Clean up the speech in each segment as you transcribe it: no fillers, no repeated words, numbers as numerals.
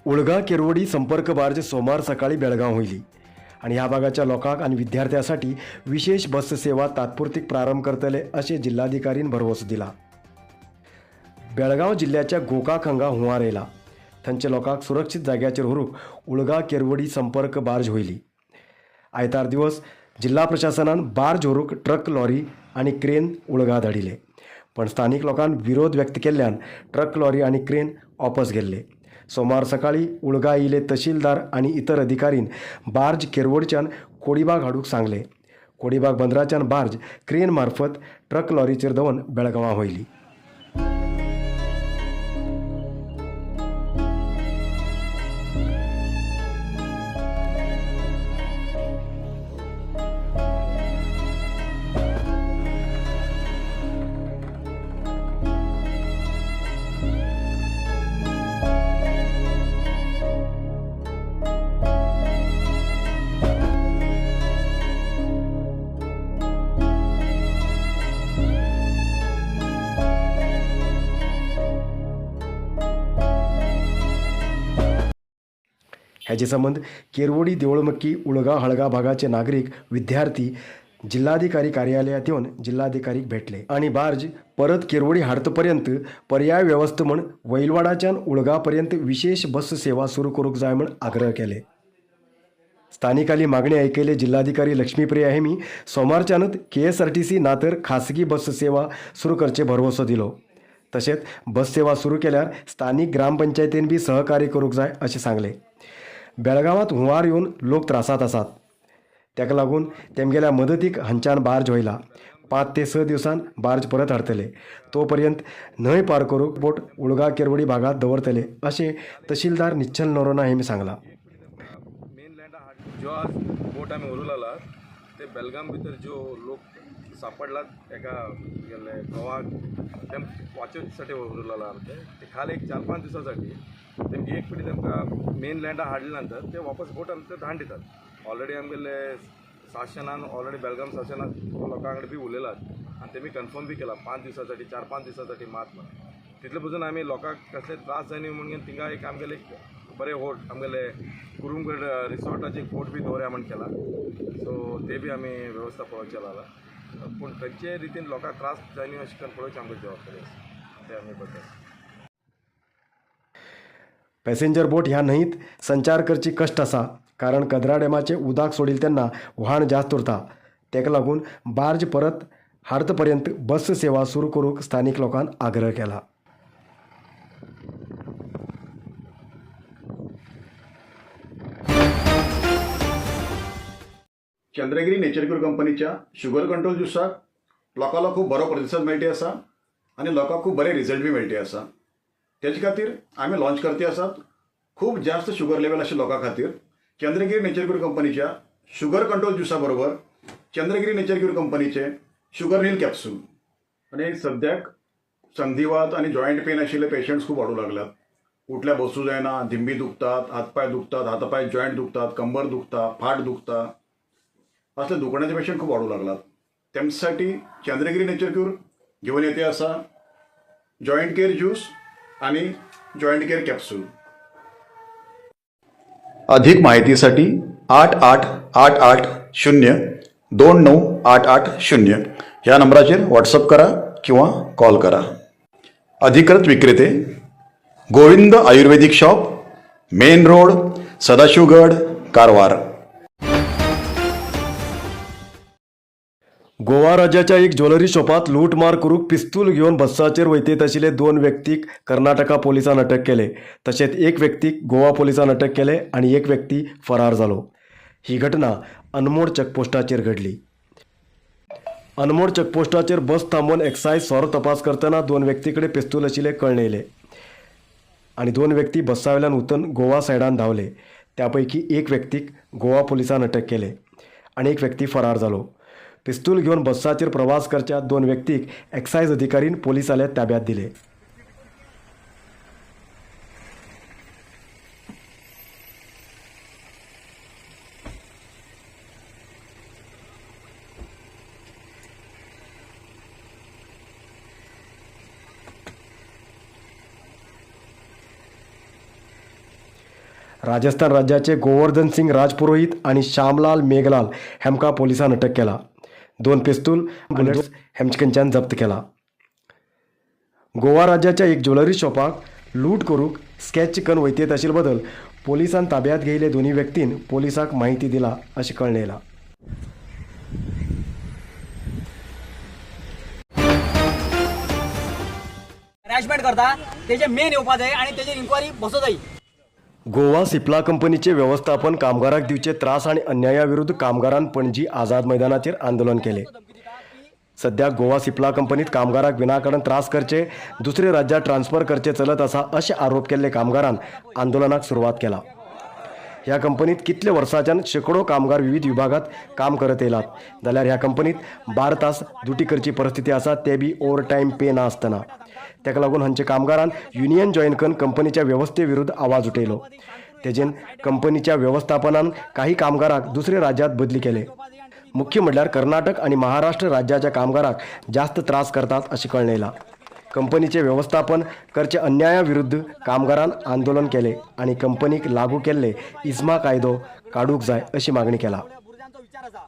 उळगा केरवडी संपर्क बार्ज सोमार सकाळी बेळगांव होईली आणि ह्या भागाच्या लोकांक आनी विद्यार्थ्यांसाठी विशेष बस सेवा तात्पुरतीक प्रारंभ करतले अशें जिल्हाधिकारीन भरवंसो दिला. बेळगांव जिल्ल्याच्या गोकाक हांगा हुंवार येयला. थंयच्या लोकांक सुरक्षीत जाग्याचेर व्हरूंक उळगा केरवडी संपर्क बार्ज होयली. आयतार दिवस जिल्हा प्रशासनान बार्ज व्हरूंक ट्रक लॉरी आनी क्रेन उळगा धाडिले, पण स्थानीक लोकांन विरोध व्यक्त केल्ल्यान ट्रक लॉरी आनी क्रेन वापस गेल्ले. सोमार सकाळी उळगा येयले तहसीलदार आनी इतर अधिकारीन बार्ज केरवडच्यान कोडीबाग हाडूंक सांगले. कोडीबाग बंदराच्यान बार्ज क्रेन मार्फत ट्रक लॉरीचेर दवरून बेळगांवां व्हयली. हेजे संबंद केरवडी देवळमक्की उळगा हळगा भागाचे नागरीक विद्यार्थी जिल्हाधिकारी कार्यालयात येवन जिल्हाधिकारीक भेटले आनी बार्ज परत केरवडी हाडतपर्यंत पर्याय व्यवस्था म्हण वैलवाडाच्यान उळगा पर्यंत विशेष बस सेवा सुरू करूंक जाय म्हण आग्रह केले. स्थानिकांली मागणी आयकयले जिल्हाधिकारी लक्ष्मीप्रिया हेमी सोमारच्यानूच KSRTC ना तर खासगी बस सेवा सुरू करचे भरवसो दिलो. तशेंच बस सेवा सुरू केल्यार स्थानीक ग्रामपंचायतीन बी सहकार्य करूंक जाय अशें सांगलें. बेळगांवांत हुंवार येवन लोक त्रासांत आसात, ताका लागून तेमगेल्या मदतीक हांच्यान बार्ज व्हयला. 5 ते 6 दिवसान बार्ज परत हाडटले, तो पर्यंत न्हंय पार करूंक बोट उळगा केरवडी भागांत दवरतले अशें तहसीलदार निश्चल नोरोना हेमी सांगलां. जो आज बोट आमी व्हरूं लागला ते बेलगाम भितर ज्यो लोक सापडलात एका गेल्ले गोवा तेम वाचोसाठी व्हरूं लागला आमचे ते खाल एक 4-5 दिसासाठी तेमगे एक पिटी तेमकां मेन लँडा हाडले नंतर ते वापस बोट आमकां धाडून दितात. ऑलरेडी आमगेले शासनान ऑलरेडी बेलगाम शासनान लोकां कडेन बी उलयलात आनी तेमी कन्फर्म बी केला 5 दिसासाठी 4-5 दिसासाठी मात म्हण. तितले पसून आमी लोकांक कसले त्रास जायना म्हणून थिंगा एक आमगेले एक बरें होट आमगेले कुरुमगड रिसॉर्टाचे एक बोट बी दवरया म्हण केला. सो ते बी आमी वेवस्था पळोवचे लागला, पूण खंयचे रितीन लोकांक त्रास जायना अशें करून पळोवची आमकां जबाबदारी आसा, ते आमी करतात. पॅसेंजर बोट ह्या न्हंयत संचार करची कश्ट आसा, कारण कदरा डॅमाचें उदक सोडिल्लें तेन्ना व्हाण जास्त उरता. ताका लागून बार्ज परत हाडतपर्यंत बस सेवा सुरू करूंक स्थानीक लोकांन आग्रह केला. चंद्रगिरी नेचर क्यूर कंपनीच्या शुगर कंट्रोल ज्युसाक लोकांलो खूब बरो प्रतिसाद मेळटी आसा आनी लोकांक खूब बरे रिजल्ट बी मेळटी आसा. तेजे खातीर आमी लॉन्च करते आसात खूब जास्त शुगर लेवल आशिल्ल्या लोकां खातीर चंद्रगिरी नेचर क्यूर कंपनीच्या शुगर कंट्रोल ज्युसा बरोबर चंद्रगिरी नेचर क्यूर कंपनीचे शुगर नील कॅप्सूल. आनी सद्याक संधिवात आनी जॉयंट पेन आशिल्ले पेशंट्स खूब वाडूं लागल्यात. उठल्या बसूं जायना, धिंबी दुखतात, हातपांय दुखतात, हातपांय जॉयंट दुखतात, कंबर दुखता, फाट दुखता, असले दुखण्याचे पेशंट खूब वाडूं लागलात. तेमसाठी चंद्रगिरी नेचर क्यूर घेवन येते आसा जॉयंट केअर ज्यूस आणि जॉयंट केअर कॅप्सूल. अधिक माहितीसाठी 8 8 8 8 0 2 9 8 8 0 ह्या नंबराचेर व्हॉट्सअप करा किंवा कॉल करा. अधिकृत विक्रेते Govind Ayurvedic shop, main road, Sadashivgad, Karwar. Goa राज्याच्या एक ज्वेलरी शॉपात लूटमार करूंक पिस्तूल घेवन बस्साचेर वयतेत आशिल्ले 2 व्यक्तीक कर्नाटका पोलिसान अटक केले. तशेंच एक व्यक्तीक गोवा पोलिसान अटक केले आनी एक व्यक्ती फरार जालो. ही घटना अनमोड चेकपोस्टाचेर घडली. अनमोड चेकपोस्टाचेर बस थांबोवन एक्सायज सोरो तपास करतना 2 व्यक्ती कडेन पिस्तूल आशिल्ले कळ्ळें येयलें आनी 2 व्यक्ती बस्सा वयल्यान उतरून गोवा सायडान धांवले. त्या पैकी एक व्यक्तीक गोवा पोलिसान अटक केले आनी एक व्यक्ती फरार जालो. पिस्तूल घेवन बस्साचेर प्रवास करच्या 2 व्यक्तीक एक्सायज अधिकारीन पोलिसांल्या ताब्यांत दिले. राजस्थान राज्याचे गोवर्धन सिंग राजपुरोहित आणि श्यामलाल मेघलाल हेमका पोलिसान अटक केला. 2 पिस्तूल बुलेट्स हेमचे जप्त केला. गोवा राज्याच्या एक ज्वेलरी शॉपाक लूट करूक स्कॅच कन वैतेत आशिल्ले बदल पोलिसान ताब्यात घेयले दोन्ही व्यक्तीन पोलिसाक माहिती दिला अशें कळ्ळें येयलां. हॅरेसमेंट करता तेजे मेन येवपा जाय आनी तेजेर इन्क्वायरी बसो जाय. गोवा सिप्ला कंपनीचे व्यवस्थापन कामगाराक दिवचे त्रास आणि अन्याया विरुद्ध कामगारान पणजी आझाद मैदानाचेर आंदोलन केले. सध्या गोवा सिप्ला कंपनीत कामगाराक विनाकारण त्रास करचे, दुसरे राज्यात ट्रान्सफर करचे चलत आसा अशे आरोप केल्ले कामगारान आंदोलनाक सुरवात केला. ह्या कंपनीत कितले वर्सांच्यान शेकडो कामगार विविध विभागात काम करत येयलात, जाल्यार ह्या कंपनीत 12 तास ड्युटी करची परिस्थिती आसा, ते बी ओवर टायम पे ना आसतना. ताका लागून हांचे कामगारान युनियन जॉयन करून कंपनीच्या वेवस्थे विरुद्ध आवाज उठयलो. तेजेन कंपनीच्या व्यवस्थापनान काही कामगाराक दुसरे राज्यात बदली केले. मुख्य म्हणल्यार कर्नाटक आणि महाराष्ट्र राज्याच्या कामगाराक जास्त त्रास करतात अशें कळ्ळें येयलां. कंपनीचे व्यवस्थापन करचे अन्याया विरुद्ध कामगारान आंदोलन केले आणि कंपनीक लागू केल्ले इस्मा कायदो काडूंक जाय अशी मागणी केला. भुरग्यांचो विचार आसा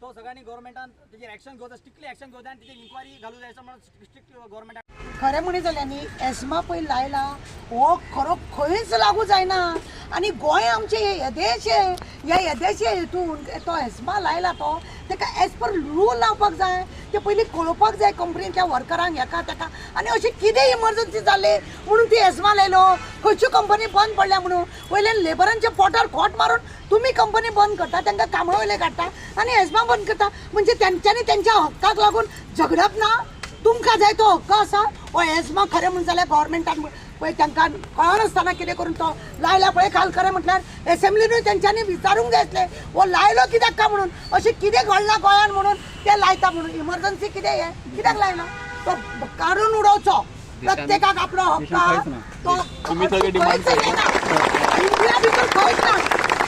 तो सगळ्यांनी गव्हर्मेंटान तेजेर एक्शन घेवचा, स्ट्रिक्टली एक्शन घेवचा आनी तेजेर इन्क्वायरी घालूं जाय अशें म्हणून स्ट्रिक्ट गव्हर्मेंटान. खरें म्हणीत जाल्यार न्ही एस्मा पळय लायला हो खरो खंयच लागू जायना आनी गोंय आमचें हें येदेशें, ह्या येदेशे हितून तो एस्मा लायला तो ताका एज पर रूल लावपाक जाय, ते पयलीं कळोवपाक जाय कंपनींतल्या वर्करांक हेका ताका. आनी अशें कितें इमर्जन्सी जाली म्हणून ती एस्मा लायलो, खंयच्यो कंपनी बंद पडल्या म्हणून वयल्यान लेबरांच्या पोटार खोट मारून तुमी कंपनी बंद करता, तांकां कामळो वयले काडटा आनी एस्मा बंद करता. म्हणजे तेंच्यांनी तेंच्या हक्काक लागून झगडप ना. तुमकां जाय तो हक्क आसा हो एस्मा. खरें म्हणून जाल्यार गव्हर्मेंटान पळय तांकां कळनासतना कितें करून तो लायला पळय काल. खरें म्हटल्यार एसेंब्लीनूय तेंच्यांनी विचारूंक जाय आसलें हो लायलो कित्याक काय म्हणून, अशें कितें घडलां गोंयान म्हणून ते लायता म्हणून. इमर्जन्सी कितें हें कित्याक लायला तो काडून उडोवचो. प्रत्येकाक आपलो हक्क तो खंयच ना, इंडिया भितर खंयच ना.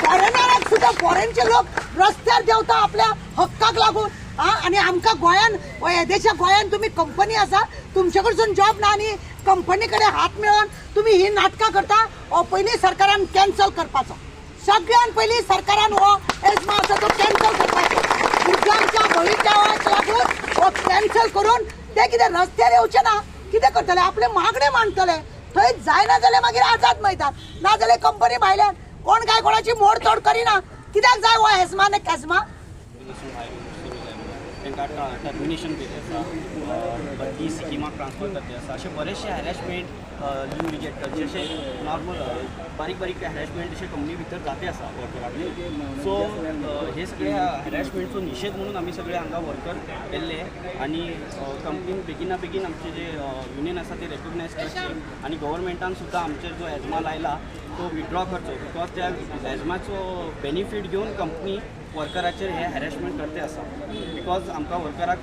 फॉरेनराक सुद्दां फॉरेनचे लोक रस्त्यार देंवता आपल्या हक्काक लागून. आनी आमकां गोंयान येदेशा गोंयान तुमी कंपनी आसा तुमचे कडसून जॉब ना आनी कंपनी कडेन हात मेळोवन तुमी ही नाटकां करता. हो पयलीं सरकारान कॅन्सल करपाचो, सगळ्यान पयलीं सरकारान हो एस्मा आसा तो कॅन्सल करपाचो. भुरग्यांच्या भवितव्याक लागून हो कॅन्सल करून ते कितें रस्त्यार येवचे ना, कितें करतले आपले मागणे मांडटले. थंय जायना जाल्यार मागीर आझाद मैदान, ना जाल्यार कंपनी भायल्यान कोण काय कोणाची मोडतोड करिना. कित्याक जाय हो एस्मा आनी कॅस्मा? तांकां टर्मिनेशन केल्लें आसा, बदली सिक्किमाक ट्रान्सफर करते आसा. अशे बरेचशे हॅरेसमेंट लीव रिजेक्ट करचे अशे नॉर्मल बारीक बारीक हॅरेसमेंट अशे कंपनी भितर जाते आसा वर्कराक. सो हे सगळे हॅरेसमेंटचो निशेध म्हणून आमी सगळे हांगा वर्कर केल्ले आनी कंपनीन बेगिना बेगीन आमचे जे युनियन आसा ते रेकॉग्नायज करचे आनी गव्हर्मेंटान सुद्दां आमचेर जो एजमा लायला तो विड्रॉ करचो, because त्या एजमाचो बेनिफीट घेवन कंपनी वर्कराचेर हे हॅरेसमेंट करते आसा. Because आमकां वर्कराक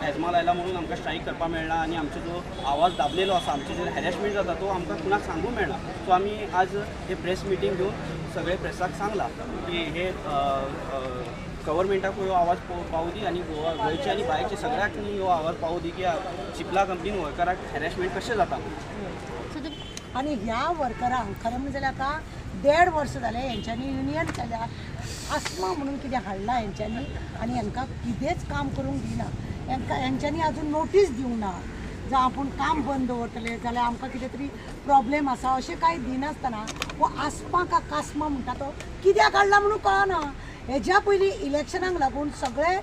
एजमा लायला म्हणून आमकां स्ट्रायक करपाक मेळना आनी आमचो जो आवाज दाबलेलो आसा, आमचे जे हॅरेसमेंट जाता तो आमकां कोणाक सांगूंक मेळना. सो आमी आज हे प्रेस मिटींग घेवन सगळे प्रेसाक सांगलां की हे गव्हर्मेंटाक हो आवाज पावू दी आनी गोवा गोंयचे आनी भायचे सगळ्याक हो आवाज पावू दी की सिप्ला कंपनीन वर्कराक हॅरेसमेंट कशें जाता. आनी ह्या वर्करांक खरें म्हणून जाल्यार आतां 1.5 वर्स जालें हेंच्यांनी युनियन केल्या, आस्मा म्हणून कितें हाडलां हेंच्यांनी आनी हेंकां कितेंच काम करूंक दिना. हेंकां हेंच्यांनी आजून नोटीस दिवंक ना, जावं आपूण काम बंद दवरतले जाल्यार आमकां कितें तरी प्रॉब्लेम आसा अशें कांय दिनासतना हो आस्मा का कास्मा म्हणटा तो कित्याक हाडला म्हणून कळना. हेज्या पयलीं इलेक्शनाक लागून सगळे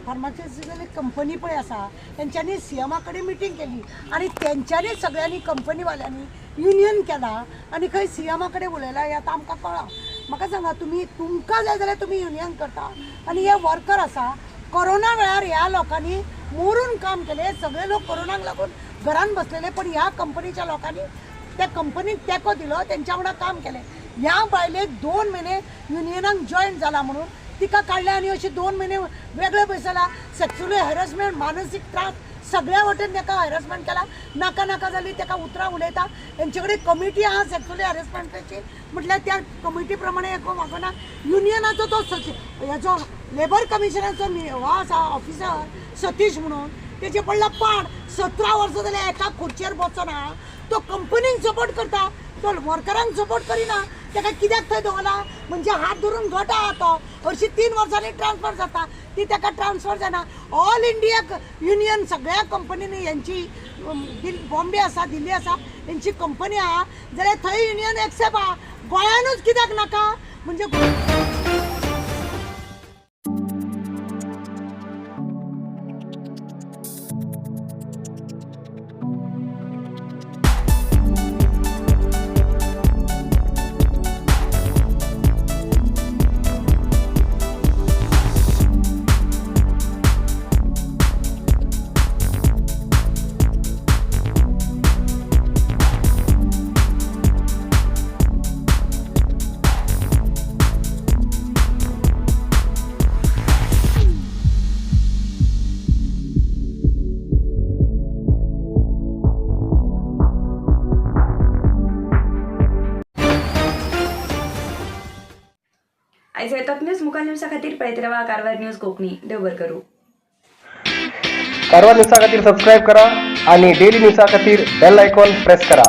फार्मास्युटिकल कंपनी पळय आसा तेंच्यांनी सीएमा कडेन मिटींग केली आनी तेंच्यांनी सगळ्यांनी कंपनीवाल्यांनी युनियन केला आनी खंय सीएमा कडेन उलयला हें आतां आमकां कळ्ळां. म्हाका सांगा तुमी तुमकां जाय जाल्यार तुमी युनियन करता आनी हे वर्कर आसा कोरोना वेळार ह्या लोकांनी मोरून काम केलें, सगळे लोक कोरोनाक लागून घरान बसलेले, पण ह्या कंपनीच्या लोकांनी त्या कंपनीक तेंको दिलो, तेंच्या वांगडा काम केलें. ह्या बायलेक 2 म्हयने युनियनाक जॉयन जाला म्हणून तिका काडलें आनी अशें 2 म्हयने वेगळे बसला. सेक्सुअल हॅरसमेंट, मानसीक त्रास सगळ्या वटेन ताका हॅरसमेंट केला. नाका नाका जाली ताका उतरां उलयता. हेंचे कडेन कमिटी आहा सेक्सुअल हॅरसमेंटाची, म्हटल्यार त्या कमिटी प्रमाणे वागना. युनियनाचो तो हेजो लेबर कमिशनाचो हो आसा ऑफिसर सतीश म्हणून, तेजे पडला पाड. 17 वर्सां जाल्यार एका खुर्चेर बसना, तो कंपनीक सपोर्ट करता, तो वर्करांक सपोर्ट करिना. ताका कित्याक थंय दवरला म्हणजे हात धरून गट आहा तो. हरशीं 3 वर्सांनी ट्रान्सफर जाता, ती ताका ट्रान्सफर जायना. ऑल इंडिया युनियन सगळ्या कंपनींनी यांची बॉम्बे आसा, दिल्ली आसा, यांची कंपनी आहा जाल्यार थंय युनियन एक्सेप्ट आहा, गोंयानूच कित्याक नाका म्हणजे. आयज येतात न्यूज मुखार न्यूजा खातीर पळयत रावा कारवार न्यूज कोंकणी. देव बरें करूं. कारवार न्यूजा खातीर सबस्क्रायब करा आणि डेली न्यूजा खातीर बेल आयकॉन प्रेस करा.